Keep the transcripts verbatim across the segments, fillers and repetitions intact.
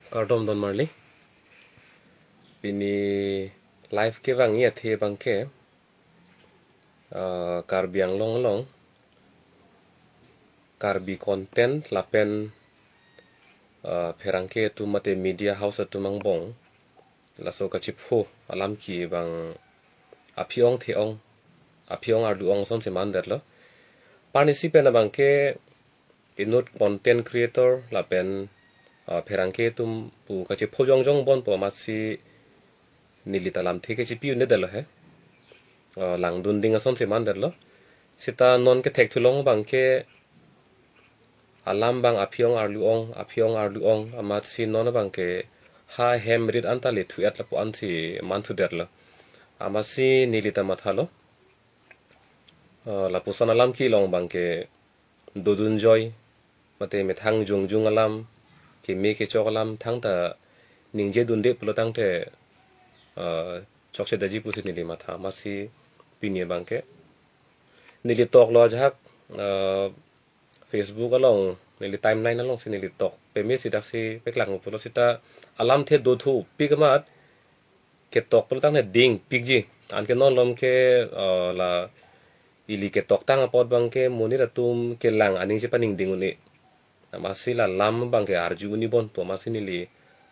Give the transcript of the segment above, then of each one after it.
Kardom don marli. Pini live kevangji athe abangke, ah, Karbi Anglong along Karbi content lapen, ah, pherangke atum mate media house atum angbong laso kachipho alam ke abang aphi-ong the-ong, aphi-ong arlu-ong asonsi mandetlo. Parnisi pen abangke inut content creator lapen, ah, pherangke atum pu kachipho jongjong ponpo amatsi neli ta lamthe kachipi un-edetlo he. Ah, langdun ding asonsi mandetlo. Seta non kethek thulong abangke alam abang aphi-ong arlu-ong, aphi-ong arlu-ong, amatsi non abangke ha hem rit anta le thu-et lapu ansi manthudetlo. Amatsi neli ta mathalo. Ah, lapuson alam kelong abangke dodunjoi, mate methang jongjong alam, keme kechok alam thangta ningje dunde pulo tangte, ah, chokche daji pusi neli matha, amatsi pini abangke neli toklo ajahak, ah, Facebook along, neli timeline alongsi neli tok peme si daksi paklang pulo seta alamthe dothupik amat ketok pulo tangte dingpikji. Anke non malom ke, eh, la ili ketoktang apot abangke monit atum kelang aning chepaningding un-e. Amatsi la lam abangke arju un-e ponpo amatsi neli,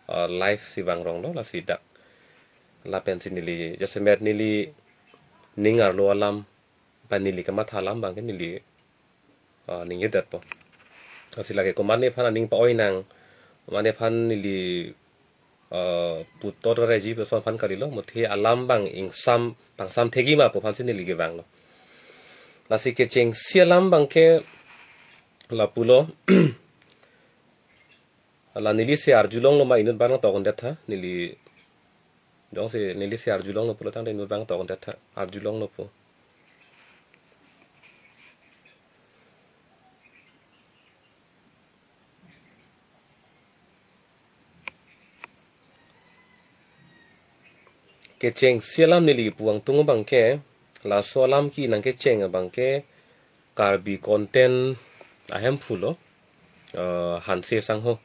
eh, live si vangronglo lasi dak. Lapensi neli jasemet neli ning arlo alam, ba neli kamatha alam abangke neli, ah, ningjedetpo. Lasi lake komatne aphan aning pa-oi nang, mane aphan neli, ah, putot reji puson aphan kalilo, muthe alam abang ingsam, pangsam thekji ma pu aphansi neli kevanglo. Lasi kechengsi alam abangke lapulo, la neli si arjulonglo ma inut abang tokdet tha, neli jongsi neli si arjulonglo pulo tangte inut abang tokdet tha, arjulonglo pu. Kechengsi alam neli pu angtung abangke, laso alam ke nangkecheng abangke, Karbi content ahemphu lo, eh, Hanse Sangho.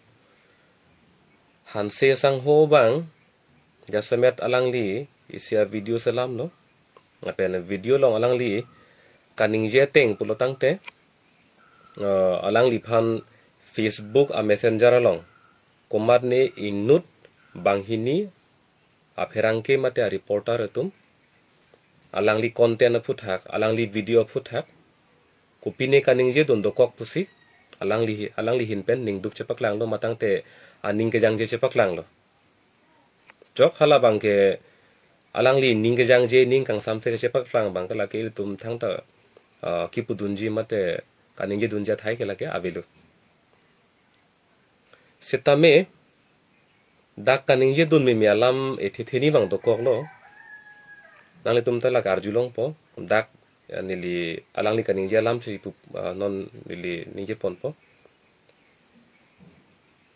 Hanse Sangho abang, jasemet alangli isi avideo selamlo. Lapen video along alangli kaningje ateng pulo tangte, eh, alangliphan Facebook a-messenger along komatne inut banghini apherangke mate a-reporter atum, alangli content aphuthak, alangli video aphuthak, kopine kaningje dun dokok pusi, alangli, alangli ahin pen ningduk chepaklanglo ma tangte aning kejangje chepaklanglo. Chok hala abangke alangli ning kejangje ning kangsamse kachepaklang abangke lake ilitum thangta, ah, kipudunji mate kaningje dunji athai ke lake avelo. Setame dak kaningje dun meme alam ethe theni abang dokoklo. Nanglitum ta lake arjulongpo. Dak, ya, neli alangli kaningje alam si pu, ah, non neli ningje ponpo.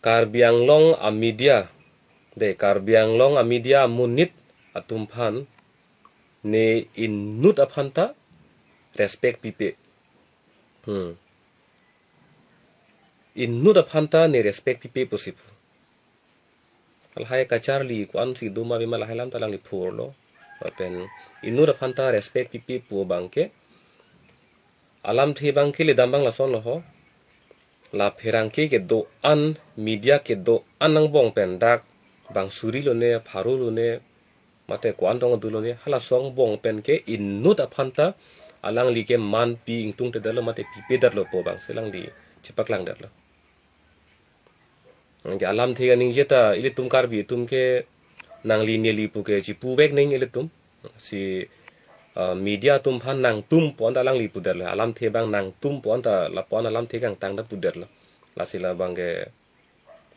Karbi Anglong a-media, de, Karbi Anglong a-media amonit atum aphan ne inut aphanta respect pipe. Hmm. Inut aphanta ne respect pipe pusi pu. Lahai kacharli ko-ansi do ma bima lahai alam ta alangli phurlo. Lapen inut aphanta respect pipe pu abangke, alamthe abangke ledam abang lasonlo ho. La pherangke kedo-an, media kedo-an angbong pen dak bang suri lone, pharo lone, mate ko-an tong dolo ne, halaso angbong pen ke inut aphanta alangli ke manpi ingtungtedetlo mate pipedetlo pu abangsi alangli chepaklangdetlo. Anke alamthe kaningje ta ilitum Karbi atum ke nangli neli pu ke chipuvek nang ilitum. Si, ah, media atum aphan nangtum pu anta alangli pudetlo. Alamthe abang nangtum pu anta lapu-an alamthe kangtang ta pudetlo. Lasi labangke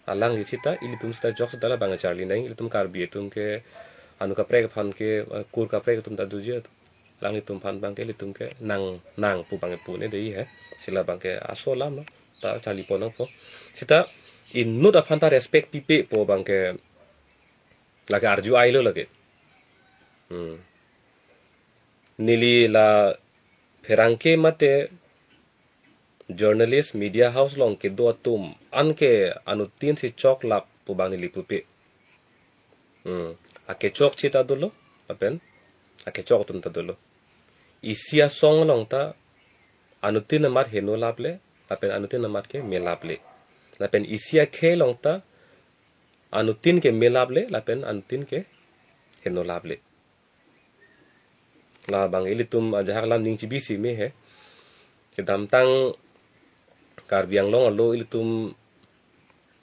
alangli sita, ilitum sita jok sita labang charli nang, ilitum Karbi atum ke anu kaprek aphan ke, eh, kur kaprek atum ta doji. Alanglitum aphan abangke ilitum ke nang, nang pu abangke pu un-e dei he. Si labangke aso alam ta charli pon nangpo. Sita inut aphanta respect pipe pu abangke lake arju ailo lake. Hmm. Neli la pherangke mate journalist, media house along kedo atum anke anuttin si choklap pu abang neli pupe. Hmm. Akechokche ta dolo, lapen akechok atum ta dolo. Isi asong along ta anuttin amat heno laple, lapen anuttin amat ke me laple. Lapen isi akhei along ta anuttin ke me laple, lapen anuttin ke heno laple. Labang ilitum ajahak alam ning chibisi me he. Kedamtang Karbi Anglong arlo ilitum,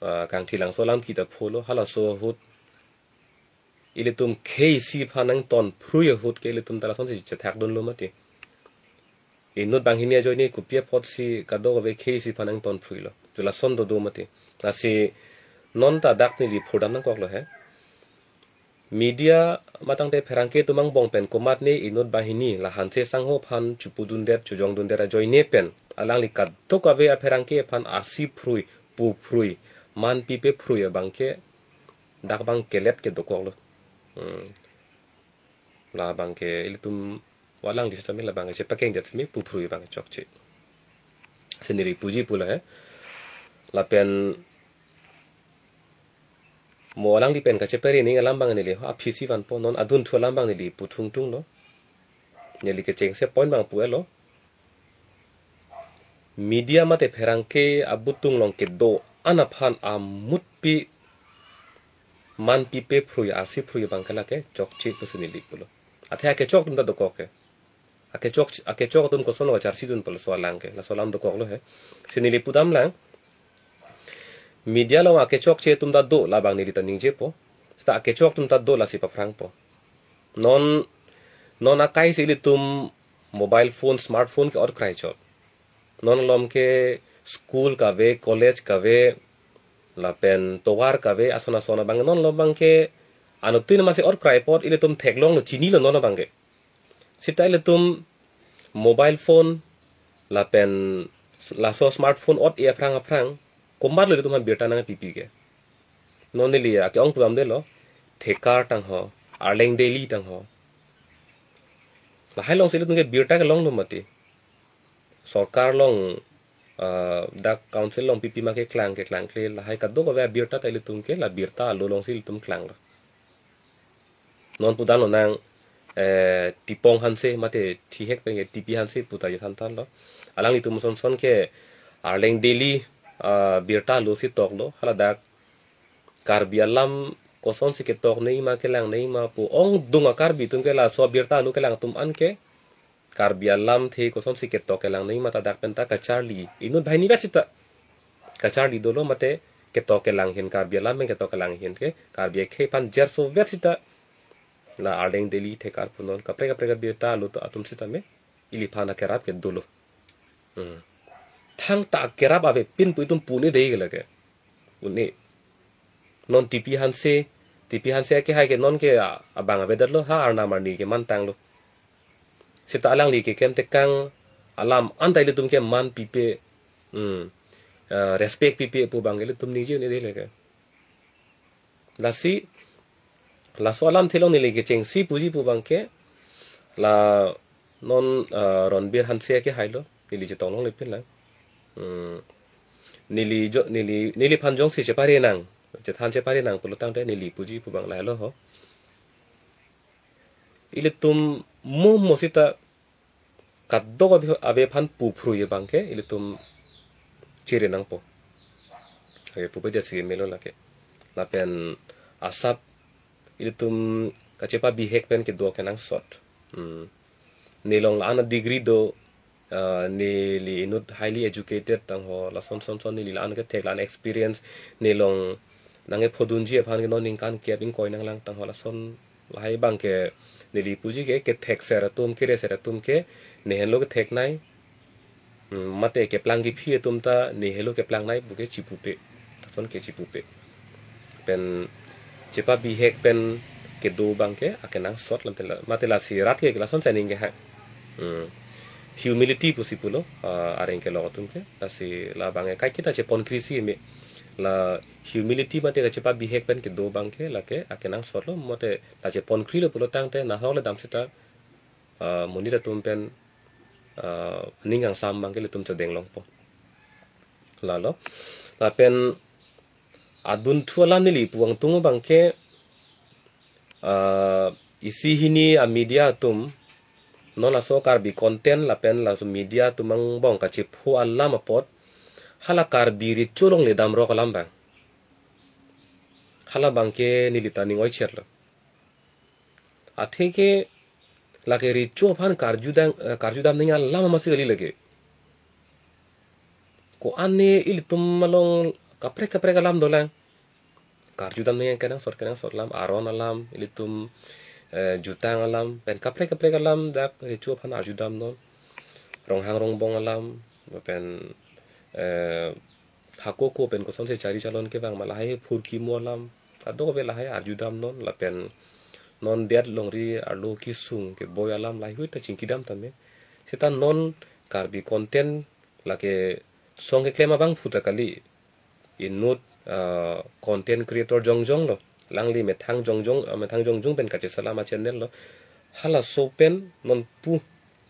ah, Kangthilangso alam kita pholo, halaso ahut ilitum khei isi aphan nangton phrui ahut ke ilitum ta lasonsi chethakdunlo mati. Inut banghini ajoine kopi apotsi kadokave khei isi aphan nangton phruilo. Ju lason dodo mati. Lasi non ta dak neli phurdam nangkoklo he. Media matangte pherangke atum angbong pen komatne inut banghini la Hanse sangho aphan chepudundet chojongdundet ajoine pen alangli kadokave apherangke aphan arsi phrui, pu phrui, man pipe phrui abang ke dak abang ke let ke dokoklo. Hmm. Labang ke ilitum walang di sami labang ke chepakengdet sami pu phrui abang chokche. Si neli puji pulo he. Lapen mo alangli pen kachepere ning alam abang neli ho aphi si vanpo, non adunthu alam abang neli puthung tunglo. Neli kechengse point abang pu-etlo. Media mate pherangke abutung along kedo-an aphan amutpi man pipe phrui arsi phrui abang ke lake chokche pusi neli pulo. Athe akechok atum ta dokok ke. Akechok, akechok atum koson lo kacharsidun pu laso alam ke. Laso alam dokoklo he. Si neli pudam lang. Media along akechokche atum ta do labang neli ta ningjepo. Seta akechok atum ta do lasi paphrangpo. Non, non akai si ilitum mobile phone, smartphone ke-ot krai chot. Non malom ke school kave, college kave, lapen tovar kave, ason ason abang, non malom abang ke anuttin amatsi ot krai apot ilitum theklonglo, chinilo non abang ke. Seta ilitum mobile phone, lapen laso smartphone ot-e aphrang aphrang, komatlo ilitum aphan birta nangpipi ke. Non neli ake-ong pudamdetlo, Thekar tangho, Arleng Daily tangho. Lahai alongsi ilitum ke birta kelonglo mati. Sorkar along, ah, dak council along pipi ma keklang, keklangkle, lahai kadokave abirta ta ilitum ke la birta alo alongsi ilitum klanglo. Non pudamlo nang, eh, Tipong Hanse mate thihek pen ke T P Hanse pu ta chethan thanlo. Alanglitum ason ason ke Arleng Daily, ah, birta alosi toklo, haladak Karbi alam kosonsi ketok nangji ma kelang nangji ma pu ongdung a-Karbi atum ke laso abirta alo kelang atum an ke Karbi alamthe kosonsi ketok kelang nangji ma ta dak pen ta kacharli. Inut banghini vet seta kacharli dolo mate ketok kelang ahin, Karbi alam pen ketok kelang ahin ke Karbi akhei aphan jerso vet seta la Arleng Daily, Thekar punon kaprek kaprek abirta alo atum seta me iliphan akerap ke dolo. Hmm. Thangta akerap avepin pu itum pu un-e dei ke lake. Un-e. Non T P Hanse, T P Hanse akehai ke non ke, ah, abang avedetlo, ha arnam arni ke mantanglo. Seta alangli keklem tekang alam anta ilitum ke man pipe, hmm, ah, respect pipe pu abang ke ilitum ningje un-e dei lake. Lasi, laso alamthe along neli kechengsi puji pu abang ke, la non, ah, Ronbir Hanse akehailo, neli chetong longle pin lang. Hmm. Neli jo, neli, neliphan jongsi chepare nang, chethan chepare nang pulo tangte neli puji pu abang lahelo ho. Ilitum mo mo seta kadokave, ave aphan pu phrui abang ke ilitum chere nangpo. Ave pupe dia si melo lake. Lapen asap ilitum kachepabihek pen kedo kenangsot. Hmm. Ne along la-an a-degree do, ah, neli inut highly educated tangho, lason son son neli la-an kethek la-an experience, ne along nangkephodunji aphan ke non ningkan kep ingkoi nanglang tangho, lason lahai abang ke neli puji ke kethekser atum, kereser atum ke ne henlo ketheknei. Hmm, mate keplang kephi atum ta ne henlo keplangnei pu ke chipupe. Lason ke chipupe. Pen chepabihek pen kedo abang ke akenangsot lam tela. Mate lasi rat ke lason sining ke ha. Hmm. Humility pusi pulo, ah, areng kelok atum ke. Lasi labang ke kaiketa cheponkri si me. La humility mate kachepabihek pen kedo abang ke lake akenangsotlo, mate la cheponkrilo pulo tangte nahok le dam seta, ah, monit atum pen, ah, ning kangsam abang ke ilitum chodeng longpo. Lalo. Lapen Adunthu alam neli pu angtung abang ke, ah, isi hini a media atum, non laso Karbi content lapen laso media atum angbong kachepho alam apot, hala Karbi recho along le damrok alam abang. Hala abang ke neli ta ning oicherlo. Athe ke lake recho aphan karjudam, eh, karjudam nangji alam amatsi kali lake. Ko-an ne ilitum along kaprek kaprek alam dolang. Karjudam nangji kenangsot kenangsot alam, aron alam, ilitum, eh, jutang alam, pen kaprek kaprek alam dak recho aphan arjudamnon. Ronghang rongbong alam, pen, eh, hako ko pen kosonsi chari chalon kevang ma lahai phurkimo alam, kadokave lahai arjudamnon, lapen non det longri arlo kesung keboi alam lahai hui ta chingkidam tame. Seta non Karbi content lake song keklem abangphu ta kali. Inut, ah, content creator jongjong lo. Alangli methang jongjong, ah, methang jongjong pen kachesalam a channel lo. Halaso pen non pu,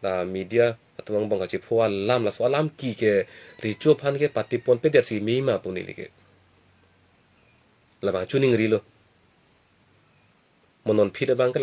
ah, media atum angbong kachepho alam, laso alam ki ke recho aphan ke patipon pedet si mima pu neli ke. Labang chuning rilo. Mo non phit abang ke